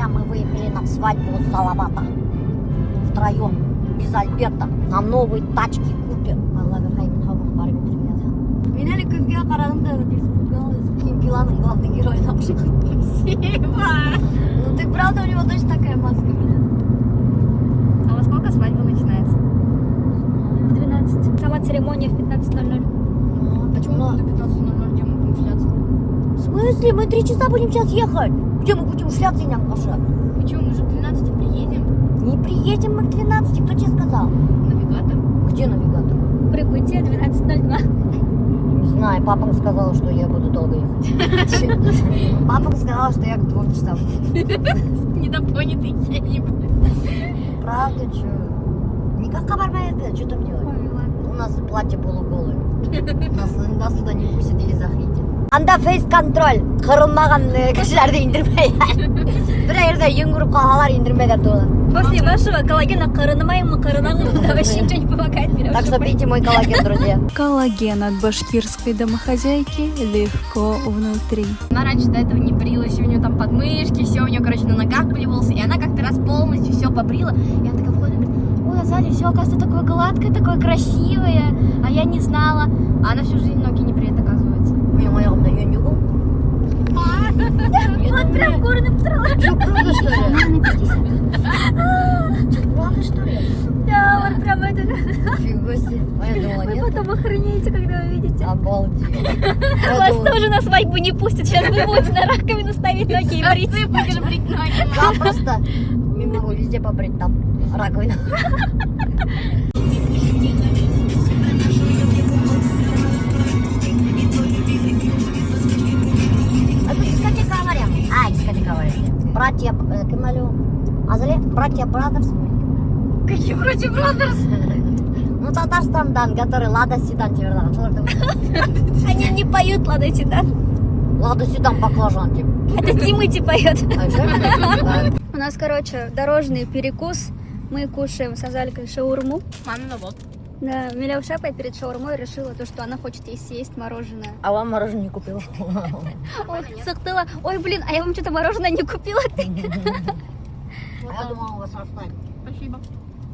Друзья, мы выехали на свадьбу Салавата. Втроем, без Альберта. На новой тачке купе. Алла бирһә, мин барып етермен. Мин әле көҙгөгә ҡараным да испугалась. Пиланың главный геройына оҡшаған. Спасибо. Ну ты правда, у него точно такая маска, блин. А во сколько свадьба начинается? В 12. Сама церемония в 15:00. Ну, Почему до 15:00, где мы будем шляться? В смысле? Мы 3 часа будем сейчас ехать. Где мы будем шляться, инәң башы? Мы что, мы же к 12 приедем? Не приедем мы к 12, кто тебе сказал? Навигатор? Где навигатор? Прибытие 12:02. Не знаю, папа сказал, что я буду долго ехать. Папа сказал, что я к 2 часам. Недопонятый гений. Правда, что? Никак бармай, что там делать? Ой, ладно. У нас платье полуголое. Нас туда не пустят или захейтят. Анда фейс-контроль. Ҡырылмаған кешеләрҙе индермәйҙәр. Бер ерҙә йөн күреп ҡалһалар, индермәйҙәр туда. После вашего коллагена ҡырынмаймы, ҡырынамы, да вообще ничего не помогает. Берешь. Так что пейте мой коллаген, друзья. Коллаген от башкирской домохозяйки легко внутри. Она раньше до этого не брилась, у нее там подмышки, все у нее, короче, на ногах были волосы. И она как-то раз полностью все побрила. И она такая входит и говорит: «Ой, Азалия, все, оказывается, такое гладкое, такое красивое. А я не знала». А она всю жизнь ноги не бреет, оказывается. Минең аяғымда йөн юҡ. Вот прям күренеп тора. Что, правда, что ли? Что, правда, что ли? Да, вот прям это. Фига себе. А я думала, Вы нет. потом охренеете, когда увидите. Обалдеть. Я Вас думала, тоже на свадьбу не пустят. Сейчас вы будете на раковину ставить ноги и брить. Ты будешь брить ноги. Я просто не могу везде побрить, там раковина. Это дискотека «Авария». А, дискотека «Авария». Братья, кем әле ул? Азале, братья Brothers. Какие братья Brothers? Ну, Татарстандан, который «Лада Седан» тип йырлаған. Шуларҙы. Они не поют «Лада Седан». «Лада Седан баклажан» тип. Это Тимати поет. А, что? Да. У нас, короче, дорожный перекус. Мы кушаем с Азалькой шаурму. Мамина вот. Да, Миляуша опять перед шаурмой решила то, что она хочет ей съесть мороженое. А вам мороженое не купила. Ой, сыҡты ла. Ой, блин, а я вам что-то мороженое не купила. А я думала, у вас останется. Спасибо.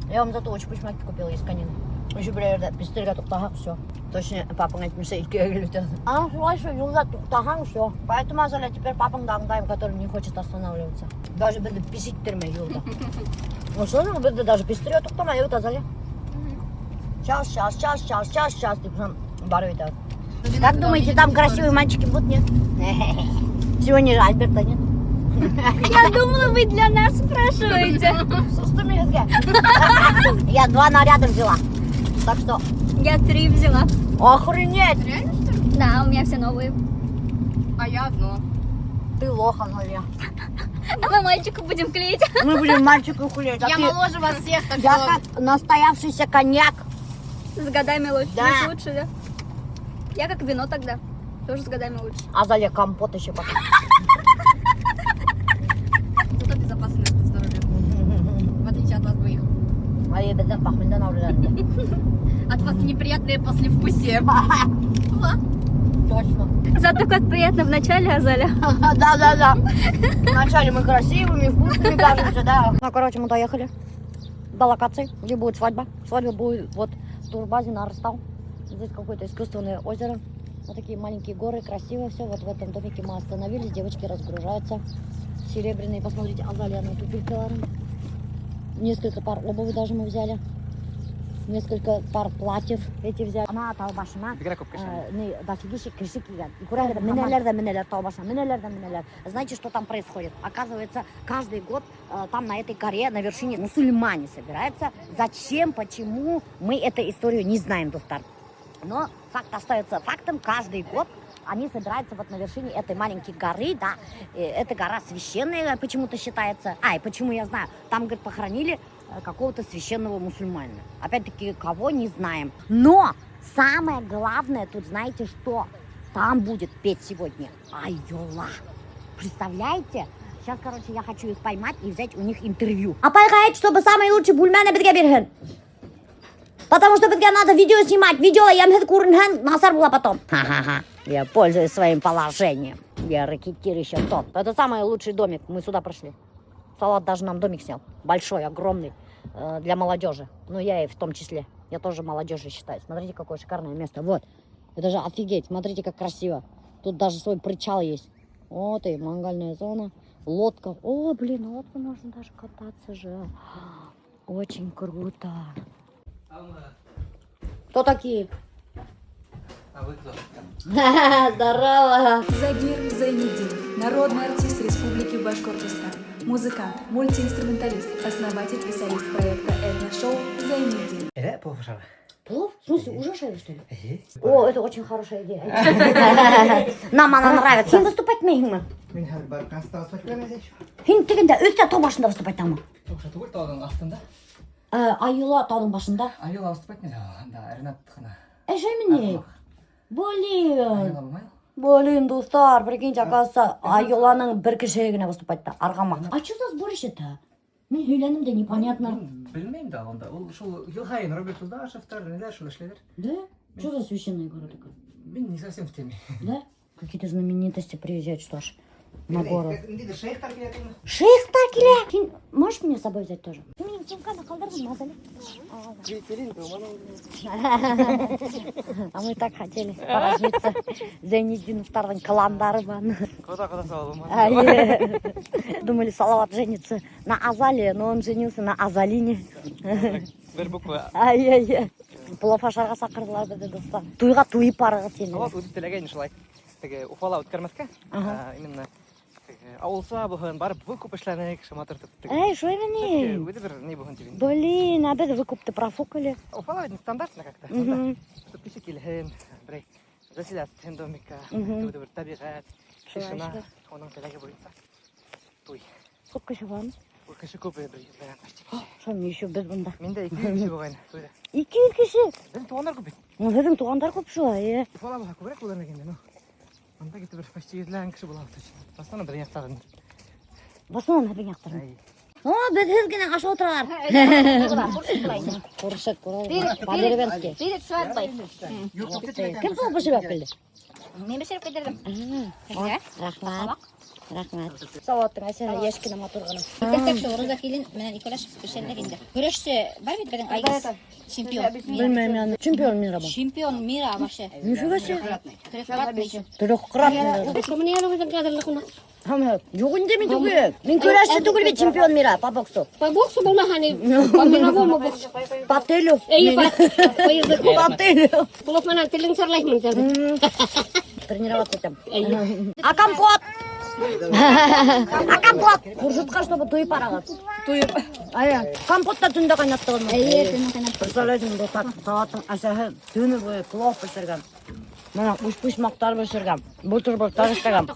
Я вам зато өспосмаҡ купила из конины. Еще бер ерҙә пестерға туҡтаһаҡ, все. Точно, папаң әйтмәһә, икегә килеп. А, шулай шул юлда туҡтаһаң, все. Поэтому, Азаля, теперь папаңды аңлайым, который не хочет останавливаться. Даже беҙҙе пес иттермәй юлда. Ну что, ну, беҙҙе даже пестерға туҡтамай, вот Азаля. Сейчас, сейчас, сейчас, сейчас, сейчас, сейчас, тип барып етәбеҙ. Как думаете, там красивые мальчики будут, нет? Сегодня же Альберта нет. Я думала, вы для нас спрашиваете. С языке. Я два наряда взяла. Так что, Я три взяла. Охренеть! Реально, что ли? Да, у меня все новые. А я одно. Ты лох, Азалия. А мы мальчику будем клеить. Мы будем мальчику клеить. А Я моложе вас всех, так Я что. как настоявшийся коньяк. С годами лучше. Да. Лучше, да? Я как вино тогда. Тоже с годами лучше. Азалия компот еще пока. Зато безопасно для здоровья. В отличие от вас двоих. А я беҙҙән похмельдән ауырыйҙар. От вас неприятное послевкусие. Точно. Зато как приятно в начале, Азаля. Да. Вначале мы красивыми, вкусными кажемся, да. Ну, короче, мы доехали до локации, где будет свадьба. Свадьба будет вот в турбазе на Арыстау. Здесь какое-то искусственное озеро. Вот такие маленькие горы, красиво все. Вот в этом домике мы остановились, девочки разгружаются. Серебряные, посмотрите, Азалия на туфелькаларын. Несколько пар обуви даже мы взяли. Несколько пар платьев эти взяли. Ана тау башына Бигерәк күп кеше. Не, дофигища кеше килгән. Күрәһегеҙ, менәләр ҙә менәләр тау башына, менәләр ҙә менәләр. Знаете, что там происходит? Оказывается, каждый год там на этой горе, на вершине мусульмане собираются. Зачем, почему, мы эту историю не знаем, дуҫтар. Но факт остается фактом. Каждый год они собираются вот на вершине этой маленькой горы, да. Эта гора священная почему-то считается. А, и почему я знаю? Там, говорит, похоронили какого-то священного мусульманина. Опять-таки, кого, не знаем. Но самое главное тут, знаете что? Там будет петь сегодня Айола. Представляете? Сейчас, короче, я хочу их поймать и взять у них интервью. Апайға әйт, чтобы самый лучший бүлмәне беҙгә бирһен. Потому что беҙгә надо видео снимать. Видео йәмһеҙ күренһә, насар була потом. Ха-ха-ха. Я пользуюсь своим положением. Я рэкетир еще тот. Это самый лучший домик. Мы сюда прошли. Салават даже нам домик снял. Большой, огромный, для молодежи. Ну, я и в том числе. Я тоже молодежью считаю. Смотрите, какое шикарное место. Вот. Это же офигеть. Смотрите, как красиво. Тут даже свой причал есть. Вот и мангальная зона. Лодка. О, блин, на лодке можно даже кататься же. Очень круто. Кто такие? А вы кто? Здорово! Загир Зайнетдинов, народный артист Республики Башкортостан, музыкант, мультиинструменталист, основатель и солист проекта «Этно-шоу» Зайнетдин. Әйҙә, плов ашарға. Плов? В смысле, уже ашайбыҙ, что ли? Эйе. О, это очень хорошая идея. Нам она нравится. Һин выступать итмәйһеңме? Мин хәҙер барып концертта выступать итәм еще. Һин тегендә өҫтә тау башында выступать итәме? Туҡта, түгел, тауҙың аҫтында. Айыула тауҙың башында. Айыула выступать итмәй анда Ренат ҡына. Шулаймы ни? Блин. Айыула булмай. Блин, дуҫтар, прикиньте, оказывается, Айыуланың бер кеше генә выступать итә, Арғамаҡ. А что за сборище-то? Мин һөйләнем дә непонятно. Белмәйем дә унда. Ул шул йыл һайын Роберт Юлдашевтар, ниләр шул эшләйҙәр. Да? Что за священная гора такая? Мин не совсем в теме. Да? Какие-то знаменитости приезжают, что ж, на гору. Ниндәйҙер шейхтар килә түгелме? Шейхтар килә! Һин можешь меня с собой взять тоже? Минең сумканы ҡалдырҙым, Азалия. А мы так хотели породниться. Зайнетдиновтарҙың кландары бар. Ҡоҙа ҡоҙаса булманы. Ай, думали, Салават женится на Азалии, но он женился на Азалине. Бер буква. Ай-яй-яй. Плов ашарға саҡырҙылар беҙҙе, дуҫтар. Туйға туйып барырға тине. Салават үҙе теләгәйне шулай. Теге Уфала үткәрмәҫкә. Ага. А, именно теге ауылса булһын, барып выкуп эшләнек, шыматыртып. Теге. Эй, шулаймы ни? Үҙе бер ни булһын тип. Блин, а беҙ выкупты профукали. Уфала бит нестандартно как-то. Чтоб кеше килһен, берәй заселяться домикка, Мгм. үҙе бер тәбиғәт, Шулай, тишина, шулай. уның теләге буйынса. Туй. Күп кеше бармы? Ул кеше күп бер йөҙләгән почти. Шуның еще беҙ бында. Миндә 200 кеше булғайны туйҙа. 200 кеше. Беҙҙең туғандар күп бит. Ну, һеҙҙең туғандар күп шулай, э. Уфала булһа күберәк булыр инде, ну. Унда китеп бер почти йөҙләгән кеше була точно. В основном беҙҙең яҡтарҙан. В основном һеҙҙең яҡтарҙан. Ай. О, беҙ генә ашап ултыралар. Ҡурышыҡ, по-деревенски. Перед свадьбой. Кем плов бешереп килде? Мин бешереп килтерҙем. Рәхмәт. Рәхмәт. Салаваттың әсәһе йәш кенә матур ғына. Итәк шул Роза килен менән икәүләшеп бешерҙек инде. Көрәшсе бар бит беҙҙең Айгиз чемпион. Белмәйем яны. Чемпион мира был. Чемпион мира вообще. Нифига себе. Трехкратный. Трехкратный. Юҡ инде мин түгел. Мин көрәшсе түгел бит чемпион мира по боксу. По боксу булмаһа ни, по мировому боксу. По телю. Эйе, по языку. По телю. Плов менән телең сарлаймын тәүҙә. Тренироваться итәм. А компот? А компот? Ҡуржытҡа, чтобы туйып барағыҙ. Туйып. Әйе. Компот та төндә ҡайнаттығыҙмы? Эйе, төнө ҡайнаттыҡ. Представляете, дуҫтар, Салаваттың әсәһе төнө буйы плов бешергән. Бына өспосмаҡтар бешергән, бутербродтар эшләгән,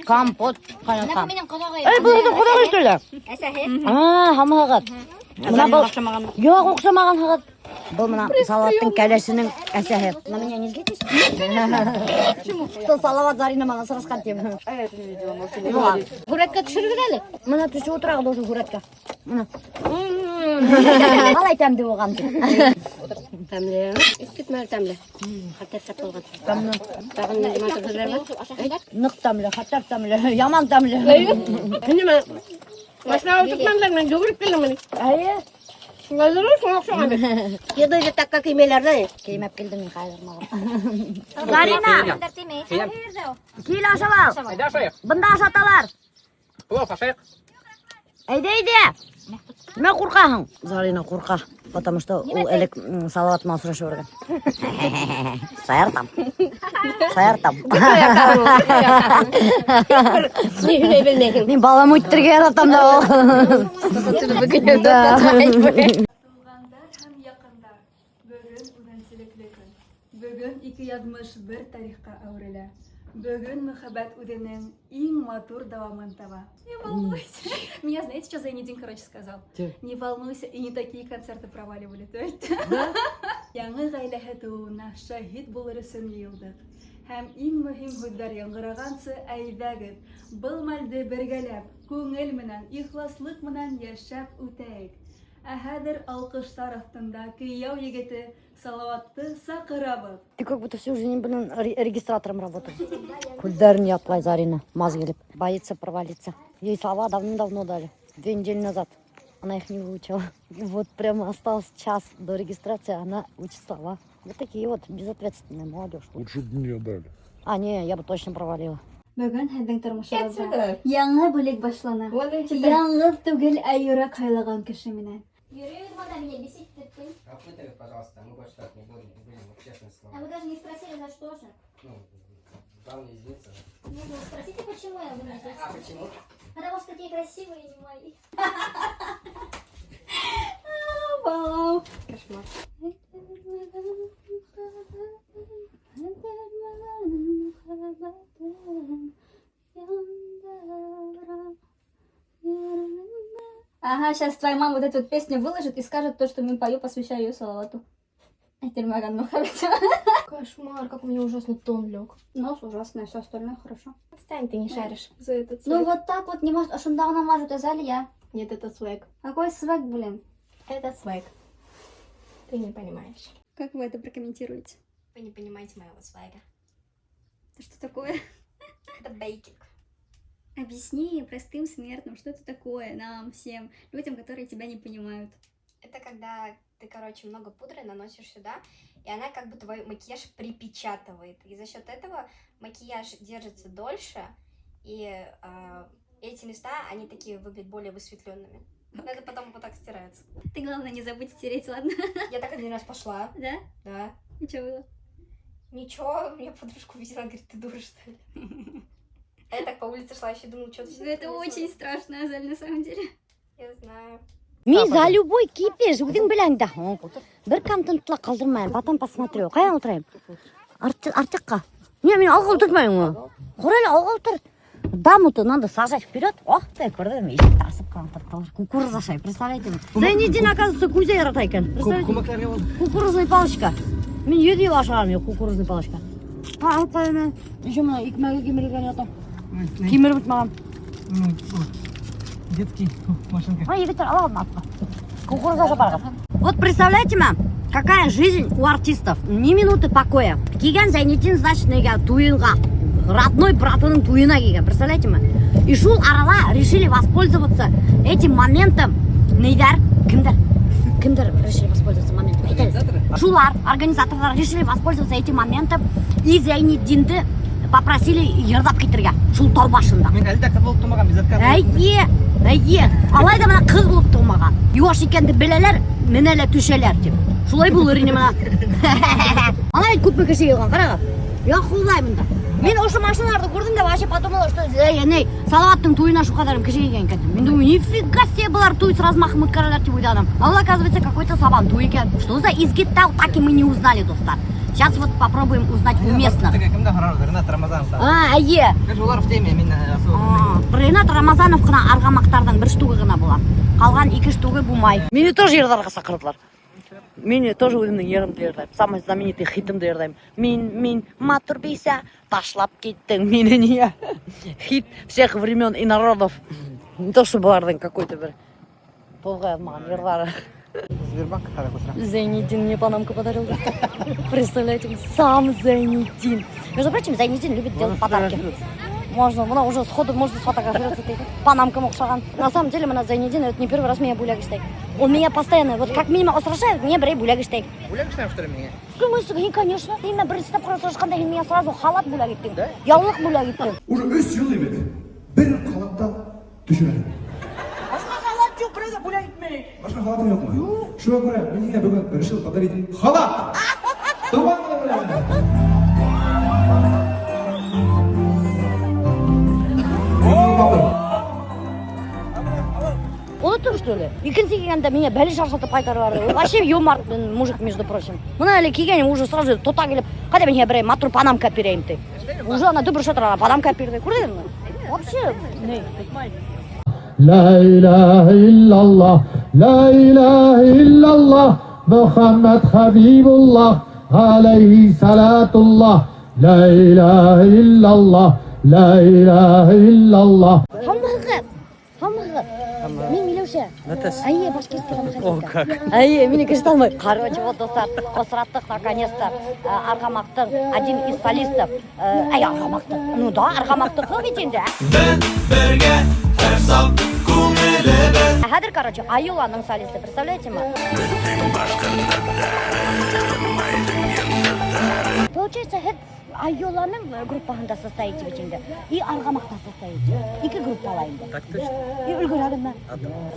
компот ҡайнатҡан. Минең ҡоҙағыйым. Эй, был һеҙҙең ҡоҙағый что ли? Әсәһе. А, һамағыҙ. Бына был Юҡ, оҡшамағанһығыҙ. Был бына Салаваттың кәләшенең әсәһе. На меня не злитесь? Почему? Что Салават Зарина менән осрашҡан тип. А я это не видела, можете не Ну ладно. говорить. Һүрәткә төшөрөгөҙ әле. Бына төшөп ултырағыҙ ошо һүрәткә. Бына. Ҡалай тәмле булған тип. Тәмле. Иҫ китмәле тәмле. Хәтәр шәп булған. Тәмле. Тағын ниндәй матур һүҙҙәр бар. Ныҡ тәмле, хәтәр тәмле, яман тәмле. Нимә? Машинаға ултыртманылар, мин йүгереп килдем мин. Әйе. Шулайҙыр ул, шуңа оҡшаған бит. Едой так как имеләр ҙә. Кеймәп килдем мин ҡайғырмаған. Зарина, кил ашап ал. Әйҙә ашайыҡ. Бында ашаталар. Плов ашайыҡ. Әйҙә, әйҙә. Нимә ҡурҡаһың? Зарина ҡурҡа, потому что ул элек Салават менән осрашып йөрөгән. Шаяртам. Шаяртам. Ни һөйләй белмәйһең. Мин балам үҫтерергә яратам да ул. Да. Туғандар һәм яҡындар, бөгөн үҙенсәлекле көн. Бөгөн ике яҙмыш бер тарихҡа әүерелә. Бөгөн мөхәббәт үҙенең иң матур дауамын таба. Не волнуйся. Меня знаете, что Зайнедин, короче, сказал? Че? Не волнуйся, и не такие концерты проваливали. То есть. Яңы ғаиләһе тыуыуына шаһит булыр өсөн йыйылдыҡ. Һәм иң мөһим һүҙҙәр яңғырағансы әйҙәгеҙ, был мәлде бергәләп, күңел менән, ихласлыҡ менән йәшәп үтәйек. Ә хәҙер алҡыштар аҫтында кейәү егете Салаватты саҡырабыҙ. Ты как будто всю жизнь, блин, регистратором работал. Күҙҙәрен яплай Зарина, маҙ килеп. Боится провалиться. Ей слова давным-давно дали. 2 недели назад. Она их не выучила. Вот прямо остался час до регистрации, она учит слова. Вот такие вот безответственные молодежь. Лучше бы мне дали. А, не, я бы точно провалила. Бөгөн һеҙҙең тормошоғоҙҙа яңы бүлек башлана. Яңғыҙ түгел, ә йөрәк һайлаған кеше менән. Йөрөй бында меня бесит. Пожалуйста, мы больше так не будем, не будем, честное слово. А вы даже не спросили, за что же. Ну, главное извиниться. Ну, спросите, почему я буду. А почему? Потому что такие красивые не мои. Вау. Кошмар. Ага, сейчас твоя мама вот эту вот песню выложит и скажет то, что мы пою, посвящаю ее Салавату. Әйтелмәгән мөхәббәт. Кошмар, как у меня ужасно тон лег. Нос ужасный, все остальное хорошо. Отстань, ты не шаришь. За этот Ну вот так вот не может, ошонда ғына мажут, Азалия. Нет, это swag. Какой swag, блин? Это swag. Ты не понимаешь. Как вы это прокомментируете? Вы не понимаете моего swag а. Это что такое? Это baking. Объясни простым смертным, что это такое нам всем, людям, которые тебя не понимают. Это когда ты, короче, много пудры наносишь сюда, и она как бы твой макияж припечатывает. И за счет этого макияж держится дольше, и эти места, они такие выглядят более высветленными. Но это потом вот так стирается. Ты, главное, не забудь стереть, ладно? Я так один раз пошла, Да? да. И что было? Ничего, меня подружка увидела, говорит: «Ты дура, что ли?» А я так по улице шла, еще думала, что ты. Это очень страшно, Азаль, на самом деле. Я знаю. Мин за любой кипиш, үҙең беләң дә. Бер контентты ла ҡалдырмайым, потом посмотрю. Ҡайҙан ултырайым? Артыҡҡа. Не, мин алға ултыртмайым. Ҡара әле, алға ултыр. Даму-то надо сажать вперед. Ох ты, күрҙеңме? Ишекте асып ҡалдырҙы. Кукуруз ашай, представляете? Зайнетдин, оказывается, күҙе ярата икән. Представляете? Күмәкләргә булды. Кукурузный палочка. Мин йөҙ йыл ашағаным юҡ кукурузный палочка. Алып ҡуйым. Еще бына икмәге кимерелгән ята. Кимереп бөтмәгән. Детский машинка. Ай, егеттәр, ала алмай артҡа. Кукуруз ашап барған. Вот представляете ма, какая жизнь у артистов. Ни минуты покоя. Килгән Зайнетдин, значит, нигә туйға. Родной братының туйына килгән, представляете ма? И шул арала решили воспользоваться этим моментом. Ниҙәр? Кемдәр? Кемдәр решили воспользоваться моментом? Әйт әле. Шулар, организаторҙар решили воспользоваться этим моментом и Зайнетдинде попросили йырлап китергә шул тау башында. Мин әле дә ҡыҙ булып тыумаған, без отказа. Эйе, эйе. Алай ҙа бына ҡыҙ булып тыумаған. Йыуаш икәнде беләләр, менә лә төшәләр тип. Шулай булыр ине бына. Ана бит күпме кеше йыйылған, ҡарағыҙ. Я хуйлай бында. Мин ошо машиналарҙы күрҙем дә вообще подумала, что эй, ни, Салаваттың туйына шул ҡәҙәр кеше килгән икән. Мин думаю, нифига себе былар туй с размахом үткәрәләр тип уйланым. А ул, оказывается, какой-то сабан туй икән. Что за изге тау, так и мы не узнали, дуҫтар. Сейчас вот попробуем узнать у местных. Кемде һорарҙыр, Ренат Рамазанов. А, эйе. Короче, улар в теме, мин особо. А, Ренат Рамазанов ҡына арғамаҡтарҙың бер штугы ғына була. Ҡалған ике штугы булмай. Мине тоже йырларға саҡырҙылар. Мине тоже үҙемдең йырымды йырлайым. Самый знаменитый хитымды йырлайым. Мин, мин, матур бисә, ташлап киттең мине ни. Хит всех времен и народов. Не то, что быларҙың какой-то бер толға яҙмаған йырҙары. Сбербанк ҡара күсерә. Зайнетдин мне панамку подарил. Представляете, сам Зайнетдин. Между прочим, Зайнетдин любит делать подарки. Можно, бына уже сходу можно сфотографироваться. Панамкам оҡшаған. На самом деле, бына Зайнетдин, это не первый раз меня бүләк эшләй. Он меня постоянно, вот как минимум осрашает, мне берәй бүләк эшләй. Бүләк эшләйем, что ли, миңә? В смысле? И, конечно. Һин менән беренсе тапҡыр осрашҡанда һин миңә сразу халат бүләк иттең. Да? Яулыҡ бүләк иттең. Уже өс йыл инде бер халат та төшөрмәнем. Башҡа халат юҡ, берәү ҙә бүләк итмәй. Башҡа халатың юҡмы? Юҡ. Шуға күрә мин һиңә бөгөн решил подарить халат. Тыуған көнөң менән. Матур. Оноттоң, что ли? Икенсе килгәндә миңә бәлеш ашатып ҡайтарып ебәрҙе. Ул вообще йомарт мужик, между прочим. Бына әле килгән уже сразу тота килеп, ҡайҙа мин һиңә берәй матур панамка бирәйем ти. Уже ана дөбөр шатыр панамка бирҙе. Күрҙеңме? Вообще, ни? لا إله إلا الله، لا إله إلا الله، محمد حبيب الله، عليه صلاة الله، لا إله إلا الله، لا إله إلا الله. Һаумыһығыҙ? Һаумыһығыҙ? Мин Миләүшә. Наташ. Эйе, башкирский. О, как. Эйе, мине кеше танымай. Короче, вот, дуҫтар, осраттыҡ наконец-то Арғамаҡтың один из солистов. Ай, Арғамаҡтың. Ну да, Арғамаҡтыҡы бит инде. Беҙ бергә һәр саҡ күңелебеҙ. Хәҙер, короче, Айюланың солисты, представляете ме? Получается, һеҙ Айюланың группаһында состоите бит инде. И Арғамаҡта состоите. Ике группала инде. Так точно. И өлгөрәгеҙме?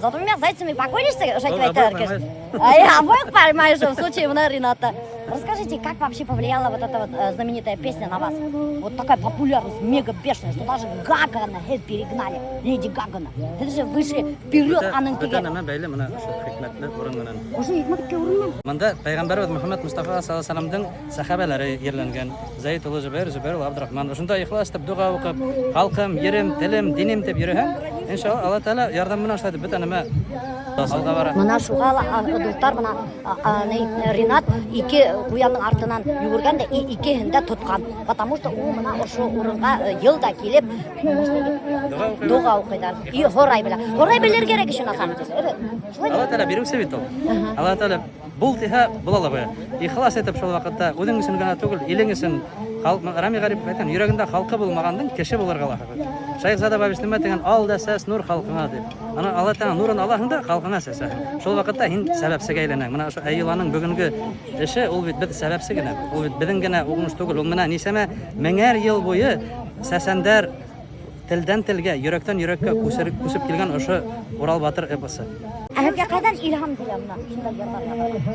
За двумя зайцами погонишься, шайтып Обоих әйтәләр, конечно. А я обоих поймаешь в случае мына Рената. Расскажите, как вообще повлияла вот эта вот знаменитая песня на вас? Вот такая популярность, мега бешеная, что даже Гагана перегнали, Леди Гагана. Это же вышли вперед аның Бөтә тигән. Нәмә бәйле мына ошо хикмәтле урын менән. Ошо хикмәткә урынмы? Мында Пәйғәмбәребеҙ Мөхәммәд Мостафа саллаллаһу алейһи вәсәләмдең сәхәбәләре ерләнгән. Зәйд улы Зөбәйр, Зөбәйр улы Абдрахман. Ошонда ихлас итеп доға уҡып, халҡым, ерем, телем, динем тип йөрөһәң, иншалла Алла Тәғәлә ярҙам менән шулай итеп бөтә нәмә алға бара. Мына шуға ла, дуҫтар, мына ни, Ринат ике ҡуяндың артынан йүгергән дә и икеһен дә тотҡан. Потому что ул мына ошо урынға йыл да килеп Доға уҡый. Доға уҡыйҙар. И һорай белә. Һорай белер кәрәк еще на самом деле. Evet. Шулай. Алла Тәғәлә биреүсе бит ул. Алла Тәғәлә бул тиһә була ла ҡуя. Ихлас итеп шул ваҡытта үҙең өсөн генә түгел, илең өсөн. Рами Ғарипов әйткән, йөрәгендә халҡы булмағандың кеше булырға ла хаҡы. Шәйехзада Бабич нимә тигән, ал да сәс нур халҡыңа тип. Ана Алла Тәғәлә нурын алаһың да халҡыңа сәсәһең. Шул ваҡытта һин сәбәпсегә әйләнәң. Мына ошо Айюланың бөгөнгө эше ул бит беҙ сәбәпсе генә. Ул бит беҙҙең генә уңыш түгел. Ул мына нисәмә меңәр йыл буйы сәсәндәр телдән телгә, йөрәктән йөрәккә күсеп килгән ошо Урал батыр эпосы. Ә һеҙгә ҡайҙан илһам килә мына шундай йырҙарға?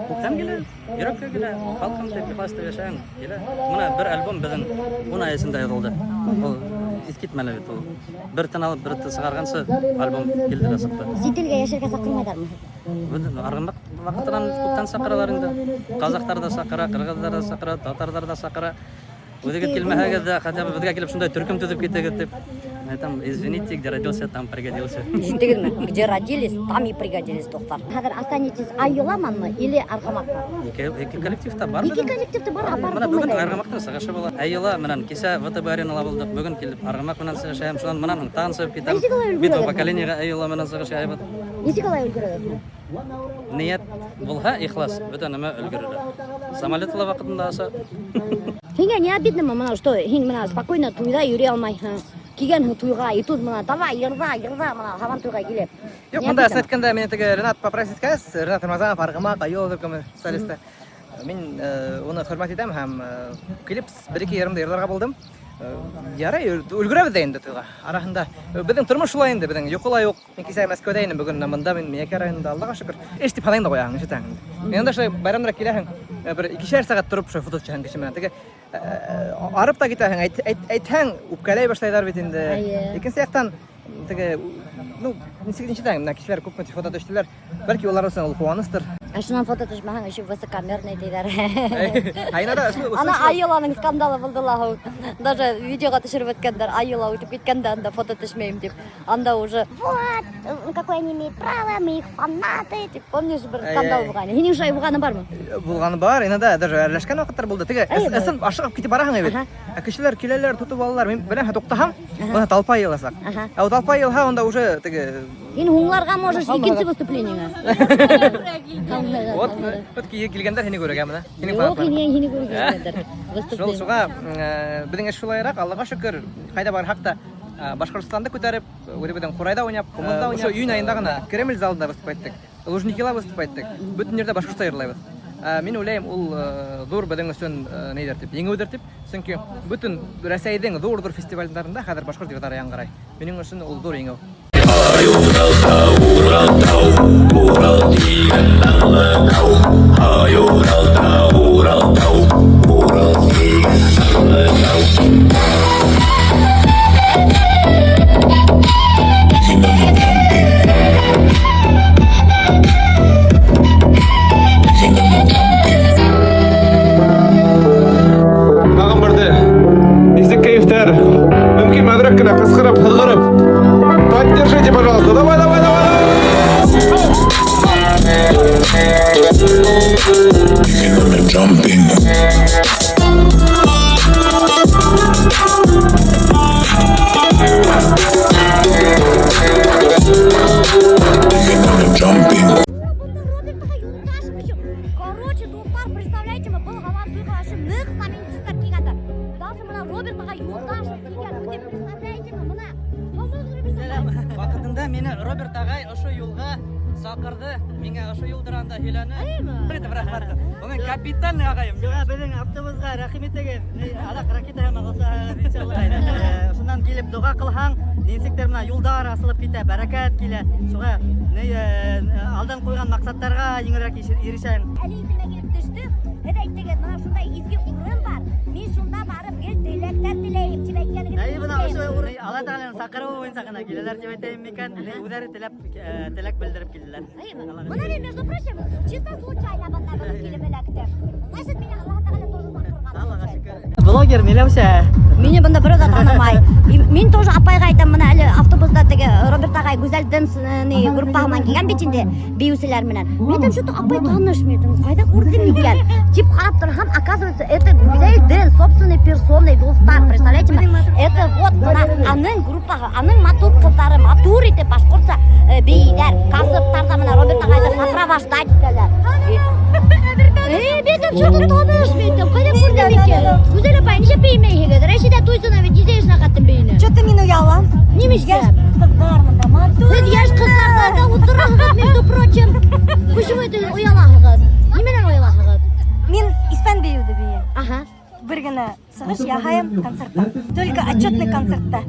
Күктән килә, йөрәккә килә, халҡым тип ихлас итеп йәшәһәң, килә. Мына бер альбом беҙҙең 10 ай эсендә яҙылды. Ул иҫ китмәле бит ул. Бер тын алып, бер тын сығарғансы альбом килде лә сыҡты. Сит илгә йәшәргә саҡырмайҙармы? Беҙ Арғымаҡ ваҡытынан күптән саҡыралар инде. Ҡаҙаҡтар ҙа саҡыра, ҡырғыҙҙар ҙа саҡыра, татарҙар ҙа саҡыра. Үҙегеҙ килмәһәгеҙ ҙә, хотя бы беҙгә килеп шундай төркөм төҙөп китегеҙ тип. Әйтәм, извините, где родился, там пригодился. Ишеттегеҙме? Где родились, там и пригодились, дуҫтар. Хәҙер останетесь Айюламанмы или Арғымаҡмы? Ике коллективта бар. Ике коллективта бар, апарып Мына бөгөн булмай. Арғымаҡтың сығышы була. Айюла менән кисә ВТБ аренала булдыҡ. Бөгөн килеп Арғымаҡ менән сығышайым. Шунан мынан һуң тағын сығып китәм. Нисек алай өлгөрәгеҙ? Битва поколениеға Айюла менән сығышайбыҙ. Нисек алай өлгөрәгеҙ? Ниәт булһа, ихлас, бөтә нәмә өлгөрөр. Самолет ла ваҡытында аса. Һиңә не обидно мына, что һин мына спокойно туйҙа йөрөй алмайһың. Килгәнһең туйға, и тут мына давай йырҙа, йырҙа мына һабан туйға килеп. Юҡ, Не мында обидно? әйткәндә мине теге Ренат попросить иткәс, Ренат Рамазанов, Арғымаҡ, Айюла төркөмө солисты. Мин уны хөрмәт итәм һәм килеп бер-ике йырымды йырларға булдым. Ярай, өлгөрәбеҙ ҙә инде туйға. Араһында беҙҙең тормош шулай инде, беҙҙең йоҡо ла юҡ. Мин кисә Мәскәүҙә инем, бөгөн мында мин Миәкә районында, Аллаға шөкөр. Эш тип һанайың да ҡуяһың, ишетәһең инде. Мин анда шулай байрамдарға киләһең, бер икешәр сәғәт тороп шулай фото төшәһең кеше менән. Теге арып та китәһең, әйтһәң, үпкәләй башлайҙар бит инде. Эйе. Икенсе яҡтан теге, ну, нисек ишетәһең, менә кешеләр күпме фото төштөләр. Бәлки улар өсөн ул ҡыуаныстыр. Ә шунан фото төшмәһәң, еще высокомерный тиҙәр. Айнада шул Ана Айюланың скандалы булды ла һуң. Даже видеоға төшөрөп бөткәндәр, Айюла үтеп киткәндә анда фото төшмәйем тип. Анда уже вот, какое они имеют право, мы их фанаты, тип, помнишь, бер скандал Әй, әй. булған. Һинең шулай булғаны бармы? Булғаны бар, иногда даже әрләшкән ваҡыттар булды. Теге Әй, ысын ашығып китеп бараһың бит. Аһа. Ә кешеләр киләләр, тотоп алалар. Мин беләм, туҡтаһам, бына толпа йыйыласаҡ. Аһа. Ә ул толпа йыйылһа, унда уже теге Һин һуңларға можешь икенсе выступлениеңә. Вот, вот килгәндәр һине күрергә мына. Һинең Юҡ, фанатларың. һине күрергә килгәндәр. Шул Выступление. шуға беҙҙең эш шулайыраҡ, Аллаға шөкөр, ҡайҙа барһаҡ та Башҡортостанды күтәреп, үҙебеҙҙең ҡурайҙа уйнап, ҡумыҙҙа уйнап, ошо июнь айында ғына Кремль залында выступать иттек. Лужникила выступать иттек. Бөтөн ерҙә башҡортса йырлайбыҙ. Мин уйлайым, ул ҙур беҙҙең өсөн ниҙер тип, еңеүҙер тип. Сөнки бөтөн Рәсәйҙең ҙур-ҙур фестивалдәрендә хәҙер башҡорт йырҙары яңғырай. Минең өсөн ул ҙур еңеү. Тағын берҙе. Нисек кәйефтәр? Мөмкин әҙерәк кенә ҡысҡырып, һыҙғырып. Поддержите, пожалуйста. Давай, давай, давай. Jumping. Jumping. Бында Роберт ағай Юлдашев еще. Короче, дуҫтар, представляете ме, был һабан туйға вообще ныҡ знаменитостар килгәндәр. Даже мына Роберт ағай Юлдашев килгән. Вы представляете ме, мына. Ваҡытында мине Роберт Роберт ағай ошо юлға саҡырҙы, миңә ошо юл тураһында һөйләне. Итеп рәхмәт. Уның капитальный ағайым. Шуға беҙҙең автобусға рәхим итегеҙ. Аҙаҡ ракета һымаҡ осаһығыҙ, иншалла. Шунан килеп доға ҡылһаң, нисектер бына юлдар асылып китә, бәрәкәт килә. Шуға ни алдан ҡуйған маҡсаттарға еңелерәк ирешәһең. Әле иҫемә килеп төштө. Һеҙ әйттегеҙ, бына шундай изге урын бар. Мин шунда барып гел теләктәр теләйем тип әйткәнегеҙ. Әй, бына ошо урын Алла Тәғәләнең саҡырыуы буйынса ғына киләләр тип әйтәйем микән? Үҙҙәре теләп теләк белдереп килделәр. Бына мин, между прочим, чисто случайно бында бөгөн килеп эләктем. Значит, мине Аллаһ Тәғәлә тоже саҡырған. Аллаға шөкөр. Блогер Миләүшә. Мине бында берәү ҙә танымай. И мин тоже апайға әйтәм, бына әле автобуста теге Роберт ағай Гүзәл Дэнс ни группаһы менән килгән бит инде бейеүселәр менән. Мин әйтәм, что-то апай таныш, мин әйтәм, ҡайҙа күрҙем икән? Тип ҡарап торһам, оказывается, это Гүзәл Дэнс собственной персоной, дуҫтар, представляете ме? Это вот бына аның группаһы, аның матур ҡыҙҙары, матур итеп башҡортса бейейҙәр. Концерттарҙа бына Роберт ағайҙы сопровождать итәләр. Эй, мин әйтәм, что-то таныш, мин әйтәм, ҡайҙа күрҙем икән? Гүзәл апай, нишләп бейемәйһегеҙ? Рәшидә Туйсына бит нисә йәшенә хәтлем бейене? Что-то мин оялам. Нимә эшләп? Ҡыҙҙар бында матур. Һеҙ йәш ҡыҙҙарҙа ултыраһығыҙ, между прочим. Почему это оялаһығыҙ? Нимәнән оялаһығыҙ? Мин испан бейеүҙе бейем. Ага. Бер генә сығыш яһайым концертта. Только отчетный концертта.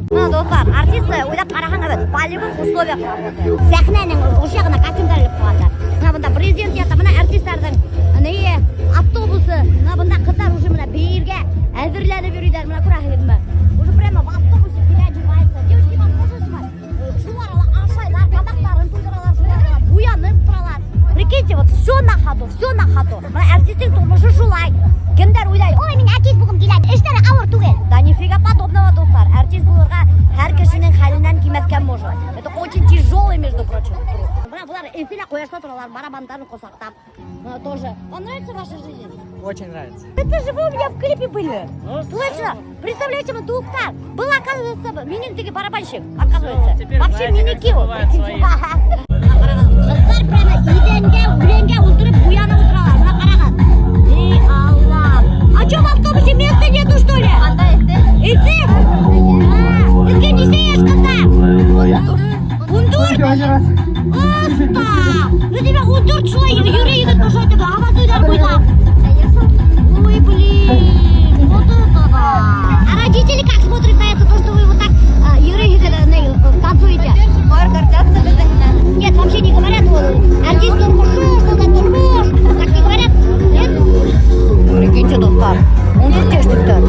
Бына, дуҫтар, артисты уйлап ҡараһаң, в полевых условиях работают. Сәхнәнең ошо яғына костюмдар элеп ҡуйғандар. Бына бында президент ята, бына артистарҙың ни автобусы, бына бында ҡыҙҙар уже бына бейергә әҙерләнеп йөрөйҙәр, бына күрәһегеҙме? Уже прямо в автобусе переодеваются. Девушки, вам можно снимать? Шул арала ашайҙар, тамаҡтарын туйҙыралар, шул арала буянып торалар. Прикиньте, вот все на ходу, все на ходу. Бына артистың тормошо шулай. Кемдәр уйлай, ой, мин артист булғым килә, эштәре ауыр түгел. Да нифига подобного, дуҫтар. Артист булырға һәр кешенең хәленән килмәҫкә может. Это очень тяжелый, между прочим, труд. Бына былар эҫелә ҡояшта торалар, барабандарын ҡосаҡлап. Бына тоже. Вам нравится ваша жизнь? Очень нравится. Это же вы у меня в клипе были. Точно. Представляете, мы дуҫтар. Был, оказывается, минең теге барабанщик, оказывается. Теперь Вообще знаете, как минеке ул. забывают своих. Ҡыҙҙар прямо иҙәнгә, үләнгә ултырып буянып ултыралар. Бына ҡарағыҙ. Эй, Алла. А что, в автобусе места нету, что ли? Эҫе? Һеҙгә нисә йәш, ҡыҙҙар? 14? Оста! Ну, тимәк, 14 шулай йөрөйһөгөҙ ошолайтып, һабантуйҙар буйлап. Ой, блин, вот это да! А родители как смотрят на это, то, что вы вот так йөрөйһөгөҙ, танцуете? Бар гордятся беҙҙең менән. Нет, вообще не говорят, вот, артист тормошо, что за тормош, так не говорят? Нет? Прикиньте, дуҫтар, 14 йәшлектәр.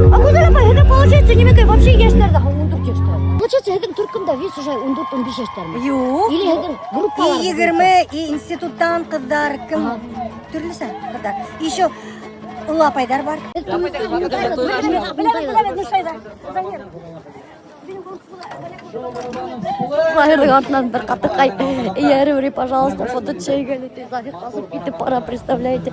А Гүзәл апай, һеҙҙең получается нимәкәй вообще йәштәр ҙә 14 йәштәр. Получается, һеҙҙең төркөмдә весь уже 14-15 йәштәрме? Юҡ. Или һеҙҙең группалар? И 20, и институттан ҡыҙҙар, кем төрлөсә ҡыҙҙар. Еще оло апайҙар бар. Беләбеҙ, беләбеҙ, Нушайҙа. Заһирҙың артынан бер ҡатынҡай эйәреп, пожалуйста, фото төшәйек әле. Заһир ҡасып китеп бара, представляете?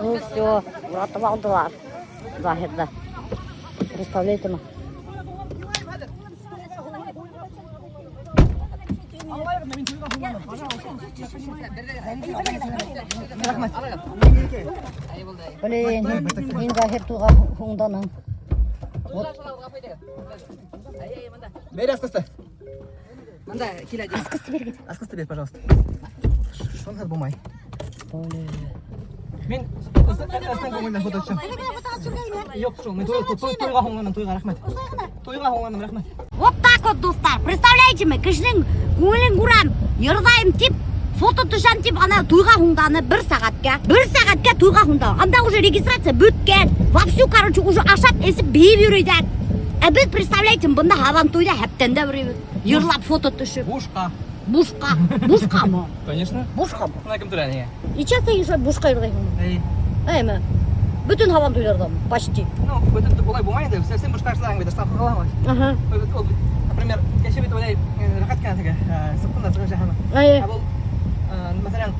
Ну все, уратып алдылар Заһирҙы. Представляете ме? Блин, мин Заһир туйға һуңданым. Вот. Бер асҡысты. Мында килә. Асҡысты биргеҙ. Асҡысты бир, пожалуйста. Шунһыҙ булмай. Мин ысын күңелдән фото төшәм. Юҡ, шул, мин туйға һуңланым, туйға рәхмәт. Туйға һуңланым, рәхмәт. Вот так вот, дуҫтар. Представляете ме? Кешенең күңелен күрәм, йырлайым тип, фото төшәм тип, ана туйға һуңданы бер сәғәткә. Бер сәғәткә туйға һуңданы. Анда уже регистрация бөткән. Вовсю, короче, уже ашап, эсеп, бейеп йөрөйҙәр. Ә беҙ, представляете, бында һабантуйҙа һәптәндә йөрөйбөҙ. Йырлап фото төшөп. Бушҡа. Бушҡа. Бушҡамы? Конечно. Бушҡамы? Бына кем түләй ниңә? И часто еще бушҡа йырлайһыңмы? Эй. Әйме? Бөтөн һабантуйҙарҙамы? Почти. Ну, бөтөн улай булмай инде. Совсем бушҡа эшләһәң бит, штраф ҡаламы? Ага. Ул, например, кеше бит уйлай, рәхәт кенә теге, сыҡтым да сығып яһаным. Әйе. Ә был, мәҫәлән,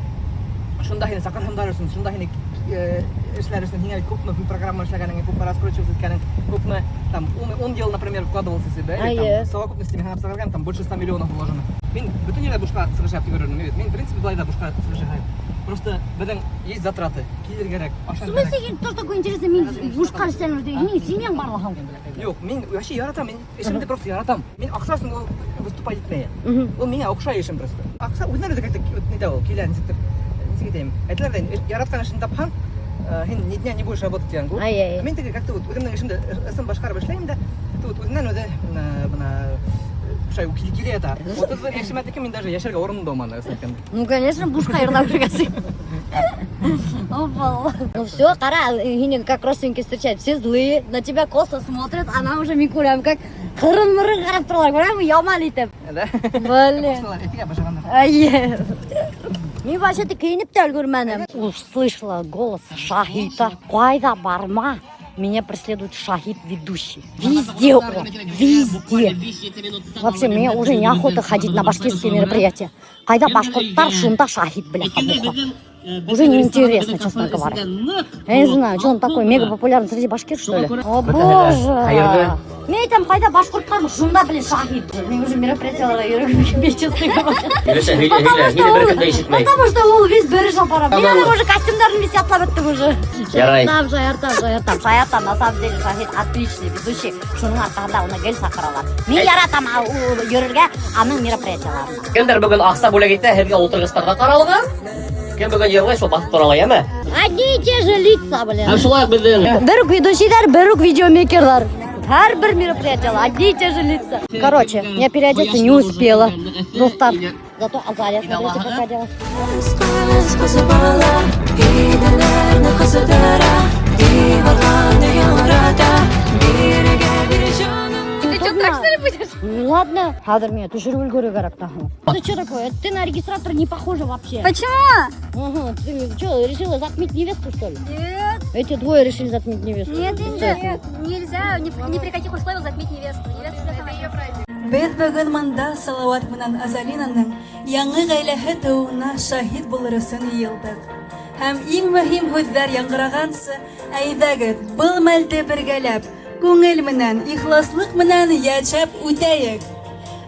шунда һине саҡырһындар өсөн, шунда һине эшләр өсөн һиңә бит күпме программа эшләгәнең, күпме раскручиваться иткәнең, күпме там 10 йыл, например, вкладывался себе, или Әйе. там совокупности мин һанап сығарған, там больше 100 миллионов вложено. Мин бөтөн ерҙә бушҡа сығыш яһап йөрөрмөн бит. Мин, в принципе, былай ҙа бушҡа сығыш яһайым. Просто беҙҙең есть затраты. Килер кәрәк, В ашар смысле, һин тоже такой интересный, мин бушҡа эшләнем, һинең семьяң барлығың. Юҡ, мин вообще яратам, мин эшемде просто яратам. Мин аҡса өсөн ул выступать итмәйем. Ул миңә оҡшай эшем просто. Аҡса үҙенән үҙе как-то ниҙә ул, килә, нисектер. Нисек әйтәйем? Әйтәләр ҙә, яратҡан эшен тапһаң, һин ни дня не будешь работать тигән кеүек. Ай, ай. Мин теге как-то вот үҙемдең эшемде ысын башҡарып эшләйем дә, как-то вот үҙенән үҙе бына шулай килә ята. 31 йәшемә тиклем мин даже йәшәргә урыным да булманы, ысын әйткәндә. Ну, конечно, бушҡа йырлап йөрөгәнһең. Опа. Ну все, ҡара, һине как родственники встречают, все злые, на тебя косо смотрят, а нам уже мин күрәм, как ҡырын-мырын ҡарап торалар, күрәме, яман итеп. Да? Блин. Ҡушылалар, әйтергә башлағандар. Әйе. Мин вообще-то кейенеп тә өлгөрмәнем. Услышала голос Шахита. Ҡайҙа барма, меня преследует Шахид ведущий. Везде он, везде. Вообще, мне уже неохота ходить на башкирские мероприятия. Ҡайҙа башҡорттар, шунда Шахид, бляха, муха. Уже неинтересно, честно говоря. Я не знаю, что он такой мега популярный среди башкир, что ли? О боже! Хәйерле. Мин әйтәм, ҡайҙа башҡорттар, шунда, блин, Шахид. Мин уже мероприятияларға йөрөгөм килмәй, честно говоря. Һөйләшә, һөйлә, һөйлә. Һине бер кем дә ишетмәй. Потому что ул весь бер апара. Мин аның уже костюмдарын весь ятлап бөттөм уже. Ярай. Шаяртам, шаяртам, шаяртам. Шаяртам, на самом деле Шахид отличный ведущий. Шуның арҡаһында уны гел саҡыралар. Мин яратам йөрөргә аның мероприятияларына. Кемдер бөгөн аҡса бүләк итә, һеҙгә ултырғыстарға ҡаралған. Кем бөгөн йырлай, шул баҫып тора ала, йәме? Одни и те же лица, блин. Һәм шулай уҡ беҙҙең Бер үк ведущийҙар, бер үк видеомейкерҙар. Һәр бер мероприятиела одни и те же лица. Короче, я переодеться не успела. Дуҫтар. Зато Азалия, смотрите, как оделась. Идәннәрне ҡыҙҙыра, Диварларны яңғырата, Бирегә бир җаным. Ты что, так что ли будешь? Ну ладно. Хәҙер миңә төшөрөп өлгөрөү кәрәк тағы. Ты что такое? Ты на регистратора не похожа вообще. Почему? Ага, ты что, решила затмить невесту, что ли? Нет. Эти двое решили затмить невесту. Нет, нельзя. Нельзя ни при каких условиях затмить невесту. Невеста всегда сама. Ее праздник. Беҙ бөгөн мында Салауат менән Азалинаның яңы ғаиләһе тыуыуына шаһит булыр өсөн йыйылдыҡ. Һәм иң мөһим һүҙҙәр яңғырағансы, әйҙәгеҙ, был мәлде бергәләп, күңел менән, ихласлыҡ менән йәшәп үтәйек.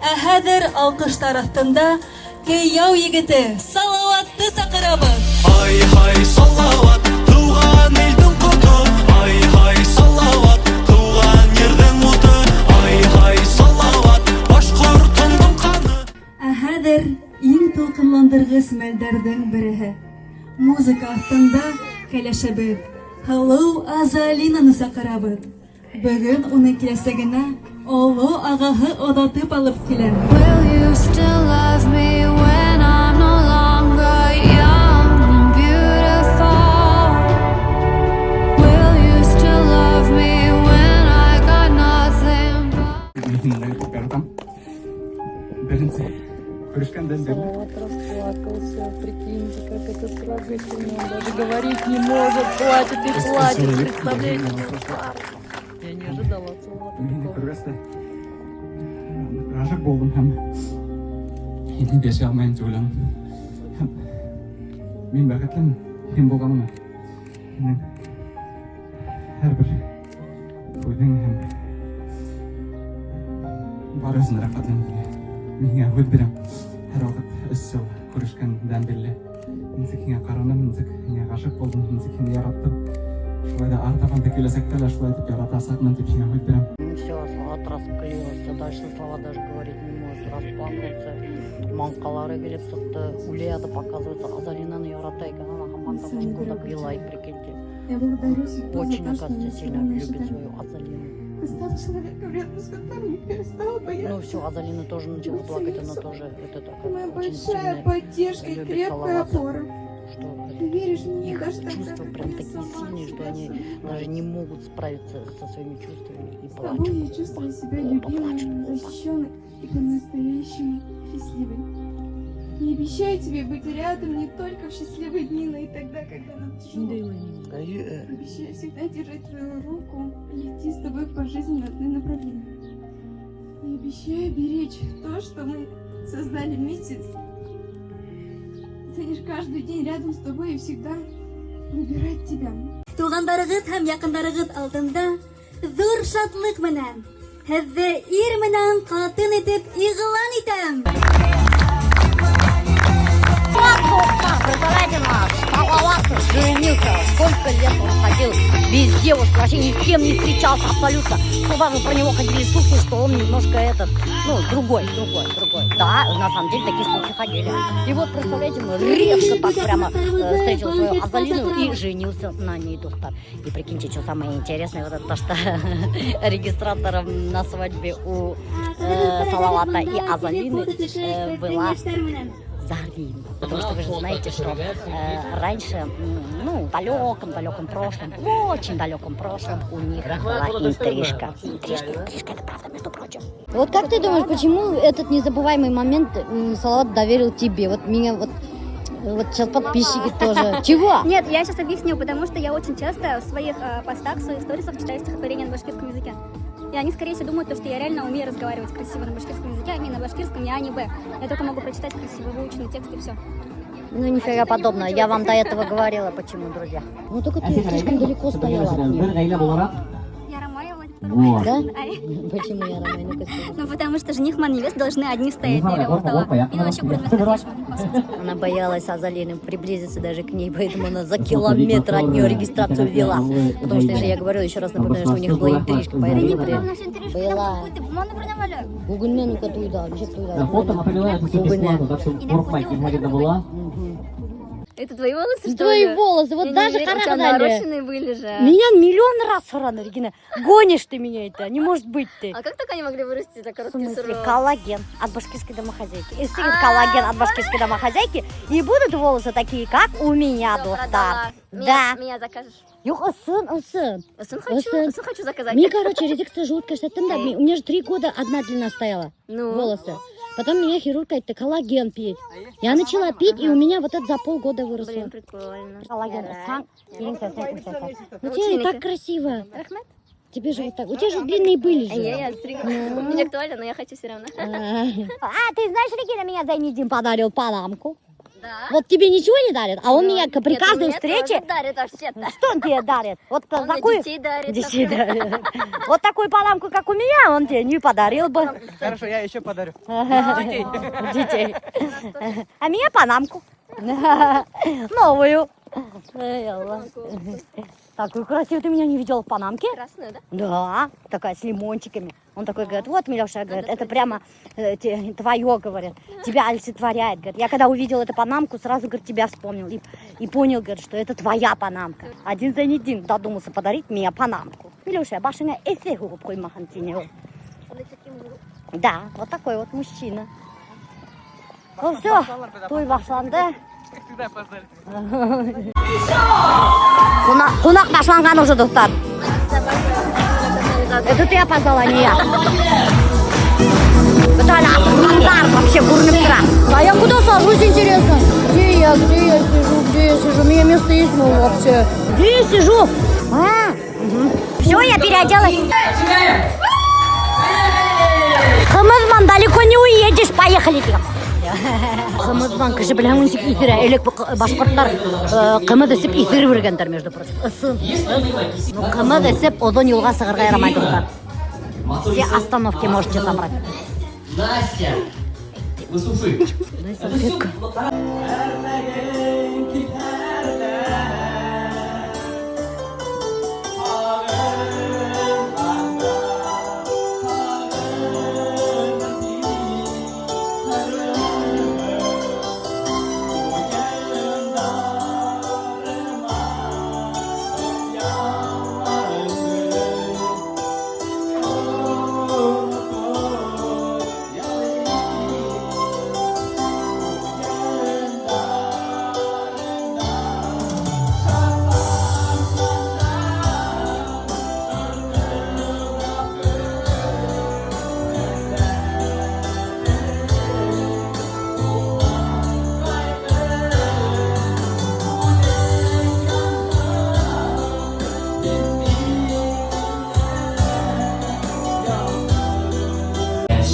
Ә хәҙер алҡыштар аҫтында кейәү егете Салауатты саҡырабыҙ. Ай-һай, Салауат, тыуған илдең ҡото. Ай-һай, Салауат, тыуған ерҙең уты. Ай-һай, Салауат, башҡортондоң ҡаны. Ә хәҙер иң тулҡынландырғыс мәлдәрҙең береһе. Музыка аҫтында кәләшебеҙ һылыу Азалинаны саҡырабыҙ. Бөгөн уны киләсәгенә оло ағаһы оҙатып алып килә. Will you still love me when I'm no longer young and beautiful? Will you still love me when I got nothing but Мин яратам. Беренсе күрешкәндән бирле. Салават расплакался, прикиньте, как это трогательно. Он даже говорить не может, плачет и плачет, представляете? Я не ожидала от Салавата Мине такого. Күргәс тә ғашиҡ булдым һәм һинһеҙ йәшәй алмайым тип уйланым. Һәм мин бәхетлемен һин булғаныма. Һинең һәр бер һүҙең һәм бар өсөн рәхмәтлемен һиңә. Мин һиңә һүҙ бирәм. Һәр ваҡыт өс йыл күрешкәндән бирле нисек һиңә ҡараным, нисек һиңә ғашиҡ булдым, нисек һине яраттым. Шулай ҙа артабан да киләсәктә лә шулай итеп яратасаҡмын тип һиңә һүҙ бирәм. Ну все, Салават расклеился. Дальше слова даже говорить не может. Расплакался. Маңҡалары килеп сыҡты. Үлә оказывается, Азалинаны ярата икән. Ана һаман да башҡорт илай, прикиньте. Я благодарю судьбу Очень, за то, что оказывается, она сильно свела наши любит дороги. свою Азалину. Ты стал человеком, рядом с которым я перестала бояться. Ну все, Азалина тоже начала Быть плакать, самим она собой. тоже вот это, Ты моя очень большая сильно поддержка и любит крепкая Салавата. опора. Что Ты веришь мне их даже тогда, чувства когда прям я такие сама сильные, что себя они сомневаюсь. даже не могут справиться со своими чувствами и С тобой плачут. я чувствую себя Оба любимой, плачут, оба. защищенной и по-настоящему счастливой. Я обещаю тебе быть рядом не только в счастливые дни, но и тогда, когда нам тяжело. Обещаю всегда держать твою руку и идти с тобой по жизни на одном направлении. И обещаю беречь то, что мы создали вместе. Ценишь каждый день рядом с тобой и всегда выбирать тебя. Туғандарығыҙ һәм яҡындарығыҙ алдында ҙур шатлыҡ менән һеҙҙе ир менән ҡатын итеп иғлан итәм. Плакал. Дуҫтар, представляете, наш Салават женился. Сколько лет он ходил без девушки, вообще ни с кем не встречался абсолютно. Ну, даже про него ходили слухи, что он немножко этот, ну, другой, другой, другой. Да, на самом деле такие слухи ходили. И вот, представляете, мы резко так прямо встретил свою Азалину и женился на ней, дуҫтар. И прикиньте, что самое интересное, вот это то, что регистратором на свадьбе у Салавата и Азалины была Зарина. Потому что вы же знаете, что раньше, ну, в далеком-далеком прошлом, в очень далеком прошлом у них была интрижка. Интрижка, интрижка, это правда, между прочим. Вот как ты думаешь, почему этот незабываемый момент Салават доверил тебе? Вот меня вот сейчас подписчики тоже. Чего? Нет, я сейчас объясню, потому что я очень часто в своих постах, в своих сторисах читаю стихотворения на башкирском языке. И они, скорее всего, думают, то, что я реально умею разговаривать красиво на башкирском языке, а не на башкирском, ни А, ни Б. Я только могу прочитать красиво выученный текст и все. Ну, нифига подобного. Я вам до этого говорила, почему, друзья. Ну, только ты слишком далеко стояла от них. Бер ғаилә булараҡ. Ярамай, Владимир. Вот. Да? Ай. Почему ярамай? Ну-ка скажи. Ну, потому что жених менән невеста должны одни стоять, или уртала. Мин вообще күренмәҫкә тейешмен, по сути. Она боялась Азалины приблизиться даже к ней, поэтому она за километр от нее регистрацию вела. Потому что же я говорю, еще раз напоминаю, что у них была интрижка, поэтому Не при- было у нас интрижка, Была. там какой-то моно броневали. Бөгөн ну-ка туйҙа, нисек туйҙа? Фото напоминает, что бесплатно, так что ҡурҡмай, килмәгән була. Это твои волосы, что Твои ли? волосы, вот Я не даже верю, у тебя ҡарағыҙ әле. нарощенные были же. Меня миллион раз һораны, Регина. Гонишь ты меня это, не может быть ты. А как так они могли вырасти за В короткий смысле, срок? коллаген от башкирской домохозяйки. Если коллаген от башкирской домохозяйки, и будут волосы такие, как у меня, Всё, дуҫтар. продала. Да. Меня закажешь. Юҡ, ысын, ысын. Ысын хочу, Ысын. ысын хочу заказать. Мне, короче, резекция желудка эшләттем дә, у меня же 3 года одна длина стояла. Ну. Волосы. Потом меня хирург говорит, ты коллаген пить. Я начала пить, и у меня вот это за полгода выросло. Блин, прикольно. Коллаген. Ярай. Ну, тебе и так красиво. Рәхмәт. Тебе же вот так. У тебя же длинные были же. Я стригла. Не актуально, но я хочу все равно. А, ты знаешь, Регина, меня Зайнидин подарил панамку. Да? Вот тебе ничего не дарит, а он меня при Нет, каждой мне встрече... тоже дарит вообще-то. Что он тебе дарит? Вот Он мне такую... детей дарит. Детей дарит. Вот такую панамку, как у меня, он тебе не подарил бы. Хорошо, я еще подарю. Детей. Детей. А меня панамку. Новую. Эй, Алла. Такую красивую ты меня не видела в панамке? Красную, да? Да, такая с лимончиками. Он такой говорит, вот, Милеша, говорит, это прямо твое, говорит, тебя олицетворяет. Говорит, я когда увидел эту панамку, сразу, говорит, тебя вспомнил. И понял, говорит, что это твоя панамка. Один Зайнидин додумался подарить мне панамку. Милеша, башыңа эҫе һуғып ҡуймаһын тине. Да, вот такой вот мужчина. Ну все, туй башланды. Как всегда опоздали. Ҡунаҡ башланған уже, дуҫтар. Это ты опоздала, а не я. Бөтә асыҡҡандар вообще күренеп тора. А я куда сажусь, интересно? Где я сижу, где я сижу? У меня место есть, ну, вообще. Где я сижу? А, все, я переоделась. Ҡымыҙ менән далеко не уедешь, поехали. Ҡымыҙ менән кеше беләһең нисек иҫерә. Элек башҡорттар ҡымыҙ эсеп иҫереп йөрөгәндәр, между прочим. Ысын. Ну, ҡымыҙ эсеп оҙон юлға сығырға ярамай, дуҫтар. Все остановки можете собрать. Настя! Высуши. Дай салфетку.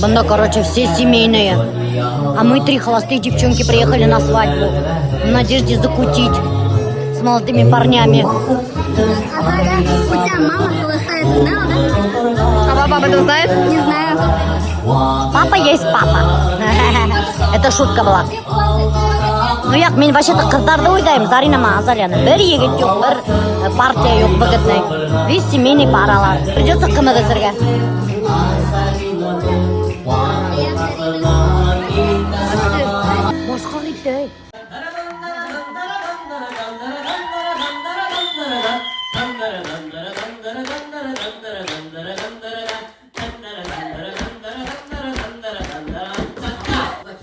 Бында, короче, все семейные. А мы три холостые девчонки приехали на свадьбу в надежде закутить с молодыми парнями. У тебя мама холостая, ты знала, да? А папа об этом знает? Не знаю. Папа есть папа. Это шутка была. Юҡ, мин вообще-то ҡыҙҙарҙы уйлайым, Зарина менән Азалияны. Бер егет юҡ, бер партия юҡ выгодный. Весь семейный паралар. Придется ҡымыҙ эсергә. Башҡа китте.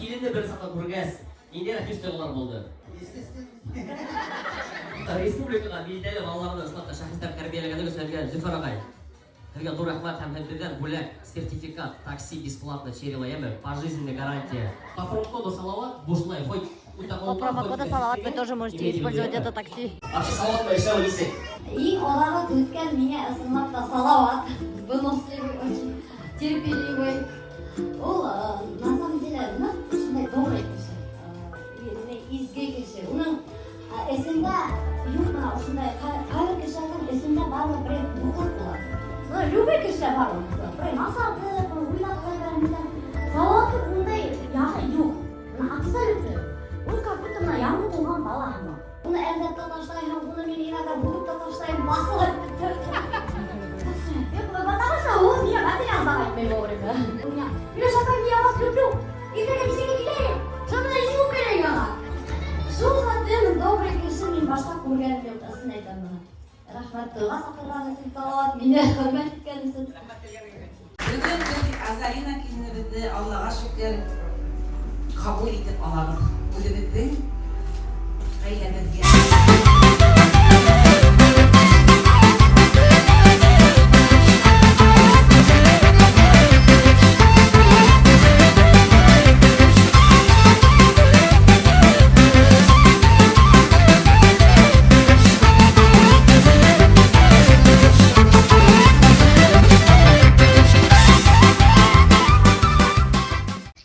Киленде бер саҡта күргәс, ниндәйерәк хис-тойғолар булды? Республикаға билдәле балаларҙы ысынлап та шәхестәр тәрбиәләгәнегеҙ өсөн һеҙгә, Зөфәр ағай, һеҙгә ҙур рәхмәт һәм һеҙҙән бүләк, сертификат, такси бесплатно Черила, йәме, пожизненная гарантия. По промокоду Салават бушлай, хоть По промокоду Салават вы тоже можете использовать это такси. Вообще Салават эшләү нисек? Иң аҙағы үткән миңә ысынлап та Салават. Выносливый очень, терпеливый. Ул, на самом деле, ныҡ шундай добрый кеше. Изге кеше. Уның эсендә юҡ бына ошондай ҡайбер кешеләрҙең эсендә барыбер берәй буҡлыҡ була. Ну, любой кешелә бар ул. Берәй насарлыҡ, уйлап ҡуйған. Салаваттың ундай яғы юҡ. Бына абсолютно. Ул как будто бына яңы тыуған бала һымаҡ. Уны әрләп тә ташлайһың, уны мин иногда һүгеп тә ташлайым, баҫылып. Потому что ул миңә материал сдавать итмәй вовремя. Миләүшә апай, я вас люблю. Иртәгә бисәгә киләйем. Шунда изгү кәрәк яңа. Шул хәтлем добрый кеше мин башҡа күргәнем юҡ, ысын әйтәм бына. Рәхмәт туйға саҡырған өсөн, Салават, мине хөрмәт иткән өсөн. Бөгөн беҙ Азалина киленебеҙҙе Аллаға шөкөр ҡабул итеп алабыҙ үҙебеҙҙең ғаиләбеҙгә.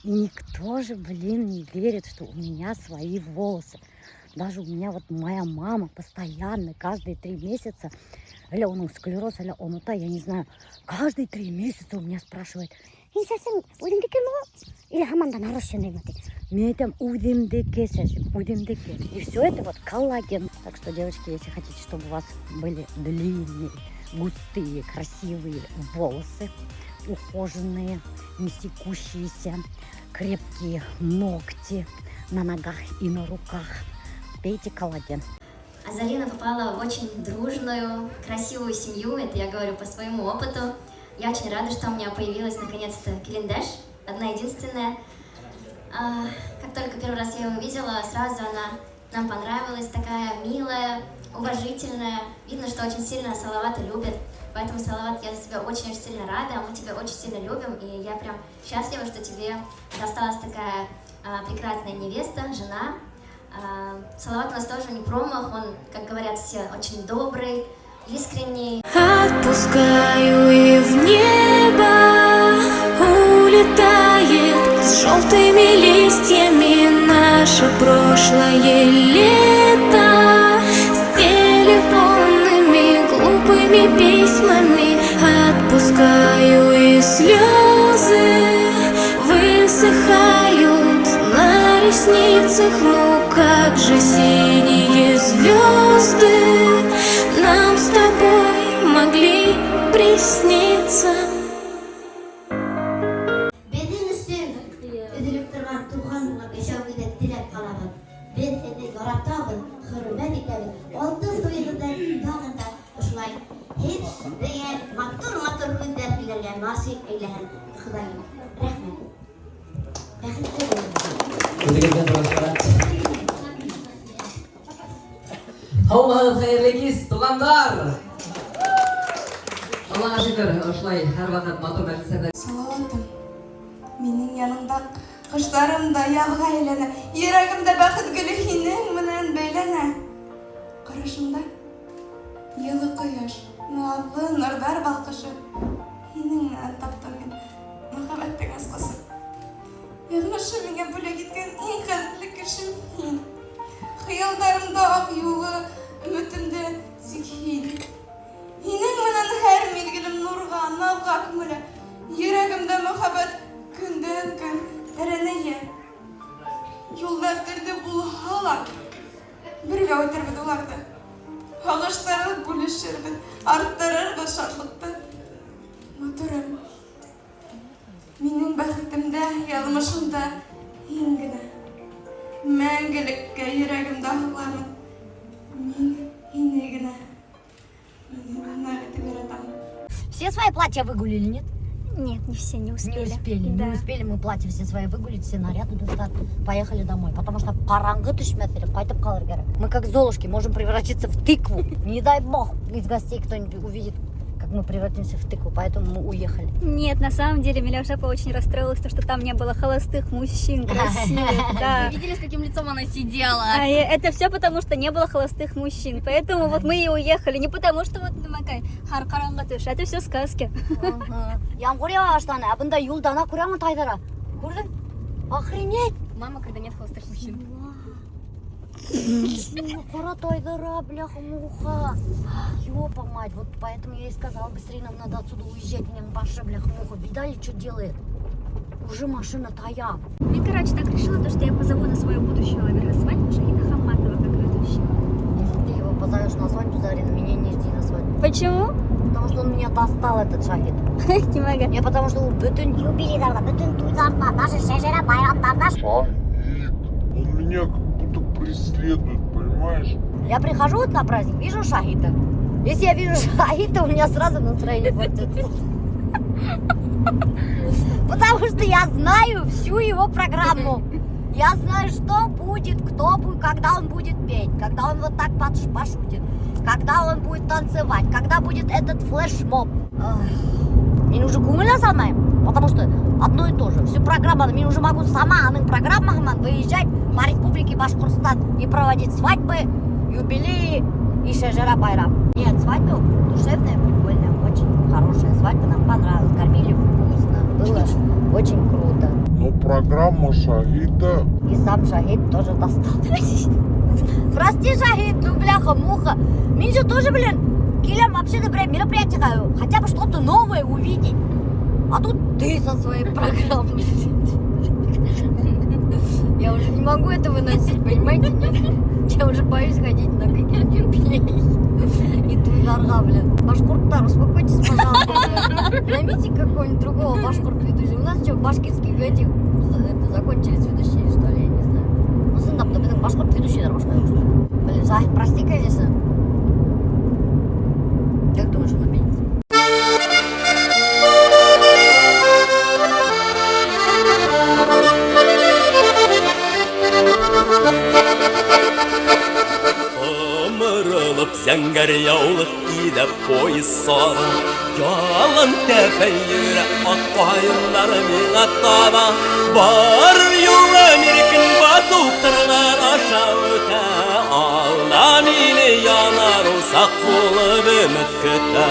И никто же, блин, не верит, что у меня свои волосы. Даже у меня вот моя мама постоянно, каждые 3 месяца, или он склероз, или он онота, я не знаю, каждые 3 месяца у меня спрашивает: «Һин сәсең үҙеңдекеме ул? Или һаман да нарощенный?» Мин әйтәм, үҙемдеке сәсем, үҙемдеке. И все это вот коллаген. Так что, девочки, если хотите, чтобы у вас были длинные, густые, красивые волосы, ухоженные, не секущиеся, крепкие ногти на ногах и на руках, пейте коллаген. Азалина попала в очень дружную, красивую семью, это я говорю по своему опыту. Я очень рада, что у меня появилась наконец-то килендәш, одна единственная. Как только первый раз я ее увидела, сразу она нам понравилась, такая милая, уважительная. Видно, что очень сильно Салавата любит. Поэтому, Салават, я за тебя очень-очень сильно рада, мы тебя очень сильно любим, и я прям счастлива, что тебе досталась такая прекрасная невеста, жена. Салават у нас тоже не промах, он, как говорят все, очень добрый, искренний. Отпускаю, и в небо улетает с желтыми листьями наше прошлое лето, с телефонными глупыми письмами. Отпускаю, и слезы высыхают на ресницах. Ну как же синие звезды нам с тобой могли присниться? Беҙҙең өсөн өҙөлөп торған туған булып йәшәүегеҙҙе теләп ҡалабыҙ. Беҙ һеҙҙе яратабыҙ, хөрмәт итәбеҙ. Алтын туйығыҙҙы тағын да ошолай һеҙгә матур-матур һүҙҙәр һөйләргә насип әйләһен Хоҙайым. Рәхмәт. Бәхетле булығыҙ. Үҙегеҙгә ҙур рәхмәт. Һаумыһығыҙ, хәйерле кис, туғандар! Аллаға шөкөр, ошолай һәр ваҡыт матур мәжлестәрҙә Салаватым, минең яныңда ҡыштарым да яҙға әйләнә, йөрәгемдә бәхет гөлө һинең менән бәйләнә. Ҡарашыңда йылы ҡояш, наҙлы нурҙар балҡышы. Һинең менән таптым мин мөхәббәттең асҡысын. Яҙмышым миңә бүләк иткән иң ҡәҙерле кешем һин. Хыялдарымда аҡ юлы, өмөтөмдә тик һин. Һинең менән һәр миҙгелем нурға, наҙға күмелә. Йөрәгемдә мөхәббәт көндән көн тәрәнәйә. Юлдар төрлө булһа ла, бергә үтербеҙ уларҙы. Һағыштарҙы бүлешербеҙ, арттырырбыҙ шатлыҡты. Матурым, минең бәхетемдә, яҙмышымда һин генә. Мәңгелеккә йөрәгемдә һаҡлармын. Мин һине генә. Мин ныҡ итеп яратам. Все свои платья выгулили, нет? Нет, не все, не успели. Не успели, Да. не успели мы платья все свои выгулить, все наряды достать. Поехали домой, потому что ҡараңғы төшмәҫ элек ҡайтып ҡалыр кәрәк. Мы как Золушки можем превратиться в тыкву. Не дай бог из гостей кто-нибудь увидит, как мы превратимся в тыкву, поэтому мы уехали. Нет, на самом деле Миляуша апа очень расстроилась, то, что там не было холостых мужчин красивых, да. Вы видели, с каким лицом она сидела? А это все потому, что не было холостых мужчин. Поэтому вот мы и уехали. Не потому, что вот нәмәкәй ҡараңғы төшә. Это все сказки. Ямғыр яуа башланы, ә бында юлда ана күрәме тайҙыра. Күрҙең? Охренеть! Мама, когда нет холостых мужчин. Ҡара тайҙыра, бляха-муха. Ёпа мать, вот поэтому я и сказала, быстрее нам надо отсюда уезжать. Меня Паша, бляха-муха, видали, что делает? Уже машина тая. Мин, короче, так решила, то, что я позову на свою будущую свадьбу Шахида Хамматова как ведущего. Если ты его позовешь на свадьбу, Зарина, меня не жди на свадьбу. Почему? Потому что он меня достал, этот Шахид. Нимәгә? Не потому что ул бөтөн юбилейҙарҙа, бөтөн туйҙарҙа, даже шәжәрә байрамдарҙа. Шахид, он меня как будто преследует, понимаешь? Я прихожу вот на праздник, вижу Шахида. Если я вижу Шахида, у меня сразу настроение портится. Потому что я знаю всю его программу. Я знаю, что будет, кто будет, когда он будет петь, когда он вот так пошутит, когда он будет танцевать, когда будет этот флешмоб. Ах, Мин уже күңел аса алмайым, потому что одно и то же. Всю программу, мин уже могу сама уның программаһы выезжать по республике Башкортостан и проводить свадьбы, юбилеи и шәжәрә байрам. Нет, свадьба душевная, прикольная, очень хорошая. Свадьба нам понравилась, кормили вкусно, было очень круто. Но программа Шахида. И сам Шахид тоже достал. Прости, Шахид, ну бляха-муха. Мин же тоже, блин, киләм вообще-то, блин, мероприятие, хотя бы что-то новое увидеть. А тут ты со своей программой. Я уже не могу это выносить, понимаете? Нет? Я уже боюсь ходить на какие-нибудь юбилеи. И туйҙарға, блин. Башҡорттар, успокойтесь, пожалуйста. Наймите какого-нибудь другого башҡорт ведущего. У нас что, башкирских этих это, закончились ведущие, что ли, я не знаю. Ну, ысынлап та беҙҙең башҡорт ведущийҙар башҡа юҡ, что ли? Блин, Захид, прости, конечно. Как думаешь, он обидится? Томырылып зәңгәр яулыҡ иҙәп пояс сара. Ялан тәпәй йөрә аҡ ҡайындар миңа таба. Бар юлым иркен баҫыу ҡырҙар аша үтә. Алда мине янар усаҡ булып өмөт көтә.